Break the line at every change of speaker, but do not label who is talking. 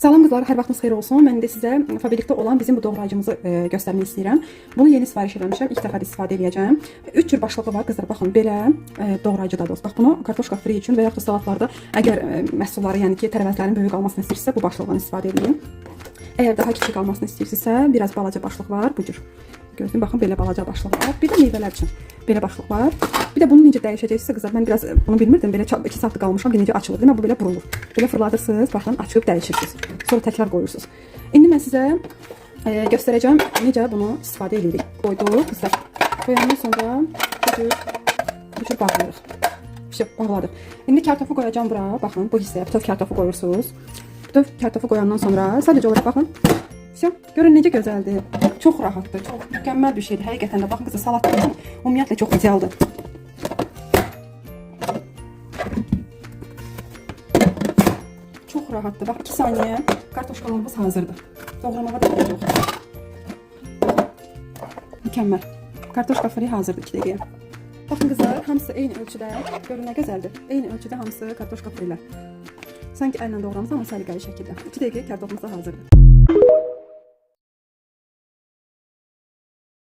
Salam qızlar, hər vaxtınız xeyir olsun. Mən indi sizə Faberlikdə olan bizim bu doğrayıcımızı göstərmək istəyirəm. Bunu yeni sifariş eləmişəm. İlk dəfə də istifadə eləyəcəm. 3 cür başlığı var qızlar. Baxın, belə doğrayıcı da dost. Bax bunu kartoşka fri üçün və yaxud da salatlarda əgər məhsulları, yəni ki, tərəvəzlərin böyük qalmasını istəyirsinizsə, bu başlıqdan istifadə eləyin. Əgər daha kiçik almasını istəyirsinizsə, biraz balaca başlıq var bu cür. Gördün, baxın belə balaca başlıq var. Bir də meyvələr üçün belə başlıq var. Bir də bunu necə dəyişəcəksinizsə qızlar, mən biraz bunu bilmirdim. Belə 2 saat qalmışam ki, necə açılır. Demək bu belə burulur. Belə fırladırsınız, baxın, açıb dəyişirsiniz. Sonra təkrar qoyursunuz. İndi mən sizə göstərəcəm necə bunu istifadə edirik. Qoyduq qızlar. Qoyandan sonra bu cür bağlayırıq. Vəsə, bağladıq. İndi kartofu qoyacağam bura. Baxın, bu hissəyə bütöv kartofu qoyursunuz. Bütöv kartofu qoyandan sonra sadəcə olaraq baxın. Vəsə, görün necə gözəldir. Çox rahatdır, çox mükəmməl bir şeydir. Həqiqətən də baxın qızlar, salat üçün ümumiyyətlə çox idealdır. Çox rahatdır. Bax 2 saniyə kartoşkalarımız hazırdır. Doğramağa da gerək yoxdur. Mükəmməl. Kartoşka fri hazırdır 2 dəqiqəyə. Baxın qızlar, hamısı eyni ölçüdə. Görün nə gözəldir. Eyni ölçüdə hamısı kartoşka frilər. Sanki əllə doğramısan, amma səliqəli şəkildə. 2 dəqiqəyə kartofumuz da hazırdır.